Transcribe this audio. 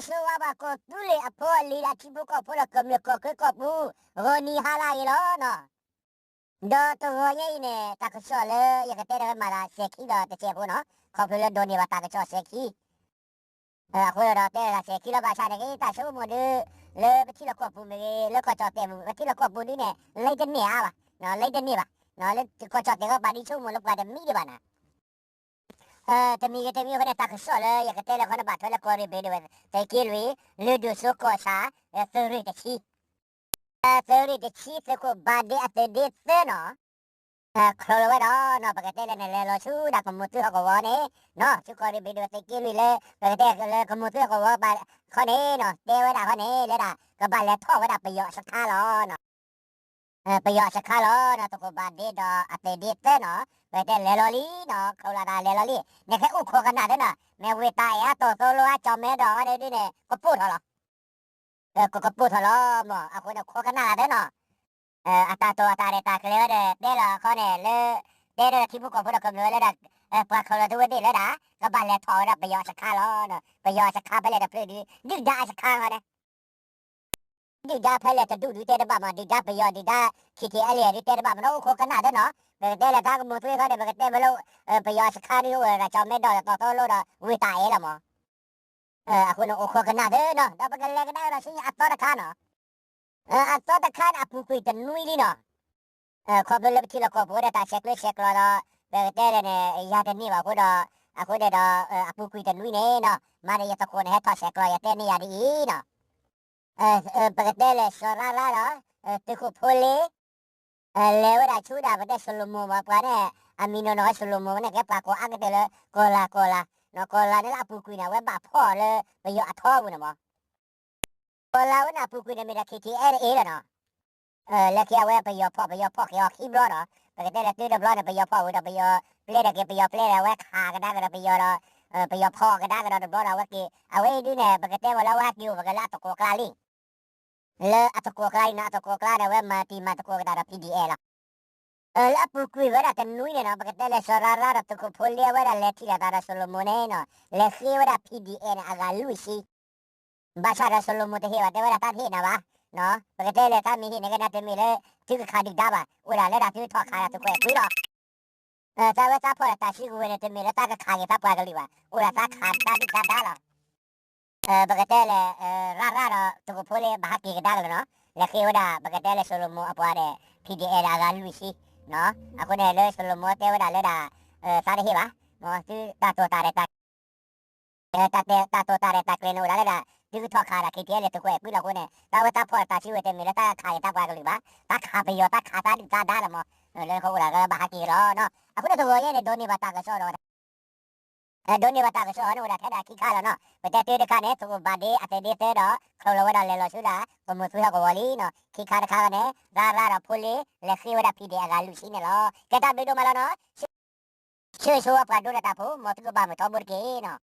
ဆိဝါပှၤကီၢ်သူလ့ၤအဖိအလံၤဒီးထံဖိကီၢ်ဖိဒီးကမျၢၢ်ကီၢ်ချၢကီၢ်ပူၤ ဂီၤနံၤဟါလၢအဂ့ၤလီၤနီၤ. ဒီးတဂီၤညါအံၤန့ၣ် တၢ်ကစီၣ်လၢယကတဲဒီးမၤသးစဲၤခံဒီးတစဲးဖိနီၤ, ခီဖျိလၢဒိးန့ၢ်ဘၣ်တၢ်ကစီၣ်စဲၤခံ အဃိဒီးတဲလၢတၢ်စဲၤခံလီၤ ဘၣ်ဆၣ်န့ၣ်က့ တၢ်ဆိကမိၣ်ဒုး လၢပထံလီၢ်ကီၢ်ပူၤမ့ၢ်ဂ့ၤ လၢကီၢ်ကၠီၣ်တဲၣ်မ့ၢ်ဂ့ၤ ပထံလီၢ်ကီၢ်ပူၤဒုးန့ၣ် လၢတန့ၢ်အါဘၣ်, လၢတန့ၢ်ဘၣ်, လၢကီၢ်ကၠီၣ်တဲၣ်ကီးပာ်ဒုးဆိကမိၣ်လၢပှၤတမံၤဒံးဘၣ်နၤ တမံၤဂ့ၤတမံၤအဃိန့ၣ် တၢ်ကစီၣ်လၢယကတဲလၢခီန့ၣ် ဘၣ်ထွဲလၢကီၢ်ရ့ၣ်ဘ့ၣ်ဒိဝဲ သုးက့လွံၢ် လုၢ်ဒိၣ်စိကီၢ်ဆၣ် သုးရ့ၣ်တဆံ, သုးရ့ၣ်တဆံ သုးခိၣ်ဘၣ်ဒ့အသုးဒ့သၢနီၤ, ခီလီၤဝဲဒီးနီၤ ပကတဲလဲၣ်န့ၣ် လဲၤလီၤဆူဒၣ်ကမိၢ်သုဟီၣ်ကဝီၤန့ၣ်နီၤ ဆူကီၢ်ရ့ၣ်ဘ့ၣ်ဒိဝဲသုးက့လွံၢ်လၢ ပကတဲလၢကမိၢ်သုဟီၣ်ကဝီၤခီန့ၣ်နီၤ တဲဝဲဒၣ်ခီန့ၣ် လၢဒၣ်ကဘၣ်လဲၤထီၣ်ဝဲဒၣ်ပယီၤအစခါလီၤ ပယီၤအစခါလီၤနီၤ သုးခိၣ်ဘၣ်ဒ့ဒီးအသုးဒ့သၢနီၤ ပကတဲလဲၤလီၤလံနီၤ ခီလီၤတၢ်လဲၤလီၤလံ နကဲအိၣ်ခိးကနၣ်သ့နီၤ မ့ၢ်ဝ့ၢ်တၢ်အဲၣ်အတီၢ်သိလိအကၠီၣ်မဲဒီး အဝဲဒၣ်ဒုးန့ၣ် ကပိာ်ထီၣ်လီၤ ကကပိာ်ထီၣ်လီၤမၢ် အဃိန့ၣ် ခိးကနၣ်သ့နီၤ အတၢ်တိာ်အတၢ်ရဲၣ်တၢ်ကျဲၤဝဲဒီး တဲလီၤခီန့ၣ် လၢ တဲဒီးထံဖိကီၢ်ဖိဒီးကမျၢၢ်ဝဲလၢဒၣ် ပှၤခီလီၤသုဝဲသ့ၣ်လၢဒၣ် ကဘၣ်လဲၤထီၣ်ဝဲဒၣ်ပယီၤအစခါလီၤ ပယီၤအစခါဖဲလဲၣ်တဖျၢၣ်ဒုး ဒုၣ်ဒါအစခါခီန့ၣ် ဒုၣ်ဒါဖဲလဲၣ်တဒူၣ်ဒုးတဲတဘၣ်မး ဒုၣ်ဒါပယီၤဒုၣ်ဒါ ခံထံအဲလ့ၣ်ဒုးတဲတဘၣ်မးနီၤ အိၣ်ခိးကနၣ်သ့နီၤ ပကတဲလဲၤတၢ်ကမိၢ်သွ့ခီန့ၣ် ပကတဲဝဲလၢ ပယီၤစခါဒုးအိၣ်ဝဲဒၣ်ကၠီၣ်မဲဒီးတီၢ်သိလိဒီးဝ့ၢ်တၢ်အဲၣ်လီၤမး အဃိန့ၣ်အိၣ်ခိးကနၣ်သ့နီၤ ဒီးပကလဲၤကဒါကဒီးဆူညါအသီတခါနီၤ အသီတခါန့ၣ် အပူၤကွံာ်တနွံလံနီၤ ခီဖျိလၢပထံလီၢ်ကီၢ်ပူၤဝဲဒၣ်တၢ်ဆဲးကျိးဆဲးကျိးဒီး ပကတဲလဲၣ်န့ၣ် ယၤတန့ၢ်ဘၣ်အဃိဒီး အဃိန့ၣ်ဒီး အပူၤကွံာ်တနွံန့ၣ်နီၤ မၤဒီးယသကိးန့ၣ်ဟဲထီၣ်ဆဲးကျိး ယတဲန့ၢ်ယၤဒ်အံၤနီၤ ပကတဲလဲၣ် စီၤရါရါဒီး သုးခိၣ်ဖိလ့ လဲၤဝဲဒၣ်ဆူဒၣ်ပတဲ စလိမိၣ်မး ပှၤန့ၣ် အမံၤနီၢ်နီၢ်ဝဲ စလိမိၣ်န့ၣ် ကဲပှၤကိးအါကတၢၢ်လၢ ကီၤလၤ ကီၤလၤ ကီၤလၤန့ၣ်လၢအပူၤကွံာ်န့ၣ် အဝဲဘၣ်ဖီၣ်လၢပယီၤအထီပူၤန့ၣ်မး ကီၤလၤဝဲန့ၣ် အပူၤကွံာ်န့ၣ်မ့ၢ်ဒၣ် ခံထံအဲလ့ၣ်လီၤနီၤ လၢခံအဝဲပယီၤဖီၣ် ပယီၤဖီၣ်က့ၤအီၤခံဘျီနီၤ ပကတဲလၢတၢတဘျီန့ၣ် ပယီၤဖီၣ်ဝံၤဒီး ပယီၤပျဲဒီးက့ၤ ပယီၤပျဲဒီး အဝဲခးကဒါကဒီးပယီၤဒီး ပယီၤဖီၣ်ကဒါကဒီးတဘျီဒီး အဝဲက့ၤ အဝဲအံၤဒုးန့ၣ် ပကတဲဝဲလၢအဝဲဟဲက့ၤအိၣ်ပကလၢအသကိးကျါလံ လၢအသကိးကျါအံၤနီၤ အသကိးကျါန့ၣ် အဝဲမၤတံၤမၤသကိးကဒါဒီး P D F လီၤ လၢအပူၤကွံာ်ဝဲဒၣ်တနွံန့ၣ်နီၤ ပကတဲလဲၣ် စီၤရါရါဒီးသုးခိၣ်ဖိလ့ အဝဲဒၣ်လဲၤထံၣ်လိာ်သးဒီးစလိမိၣ်န့ၣ်နီၤ လဲၤဃ့ဝဲဒၣ် P D F န့ၣ် အဂၤလွံၢ်ဆံ ဘၣ်ဆၣ်ဒီးစလိမိၣ်တဟ့ၣ်ဘၣ် တဲဝဲဒၣ်တၢ်တဟ့ၣ်နၤဘၣ် ပကတဲလဲၣ် တၢ်မ့ၢ်ဟ့ၣ်န့ၣ်ကနၣ်တမ့ၢ်လၢ သုကခးဒုၣ်ဒါဘၣ် အိၣ်ဒၣ်လၢဒၣ်သုထီၣ်ခးဒၣ်သုးခွဲးကွံာ်လီၤ သးဝဲသးဖီၣ်ဒီးတၢ်စုကဝဲၤန့ၣ် တမ့ၢ်လၢတၢ်ကခးက့ၤသးပှၤကလုာ်ဘၣ် အိၣ်ဒၣ်သးခးတၢ်ဒုၣ်ဒါဒါလီၤ ပကတဲလဲၣ် ရၣ်ရၣ်ဒီးသုးခိၣ်ဖိလ့ ဘၣ်ဟးက့ၤကဒါကလီၤနီၤ လဲၤဃ့ဝဲဒၣ် ပကတဲလဲၣ်စလိမိၣ်အပှၤဒီး P D F ဒီးအဂၤလွံၢ်ဆံ အဃိန့ၣ်လၢစလိမိၣ်တဲဝဲဒၣ်လၢဒၣ် သးတဟ့ၣ်ဘၣ် သုတၢ်တိာ်တၢ်ရဲၣ်တၢ် တၢ်တိာ်တၢ်ရဲၣ်တၢ်ကျဲၤန့ၣ် အိၣ်ဒၣ်လၢဒၣ် သုကထီၣ်ခးဒၣ် K T L သုးခွဲးကွံာ်လီၤအဃိန့ၣ် တၢ်ဝဲတၢ်ဖီၣ်တၢ်စုကဝဲၤတမ့ၢ်လၢတၢ်ခးက့ၤတၢ်ပှၤကလုာ်ဘၣ် တၢ်ခးပယီၤ တၢ်ခးတၢ်ဒုၣ်ဒါဒါလီၤမး လၢဃိအိၣ်ဒၣ်လၢဘၣ်ဟးက့ၤလီၤနီၤ အဃိန့ၣ်တဂီၤညါန့ၣ် ဒိးန့ၢ်ဘၣ်တၢ်ကစီၣ်ဒီး ဒိးန့ၢ်ဘၣ်တၢ်ကစီၣ်န့ၣ် အိၣ်ဒၣ်ထဲဒၣ်ခံခါလီၤနီၤ ပတဲတၢ်တခါန့ၣ် သုးခိၣ်ဘၣ်ဒ့အသုးဒ့သၢဒီး ခီလီၤဝဲဒၣ်လဲၤလီၤဆူဒၣ် ကမိၢ်သွ့ဟီၣ်ကဝီၤလံနီၤ ခံခါတခါန့ၣ် ရၣ်ရၣ်ဒီးဖိလ့ လဲၤဃ့ဝဲဒၣ် P D F အဂၤလွံၢ်ဆံန့ၣ်လီၤ ကဲတၢ်ဘျုးဒိၣ်မးလီၤနီၤ ဆၢဂ့ၤဆၢဝါပှၤဒိတၢ်ဖိ မ်သုကဘၣ်မုာ်ထီဘိတက့ၢ်နီၤ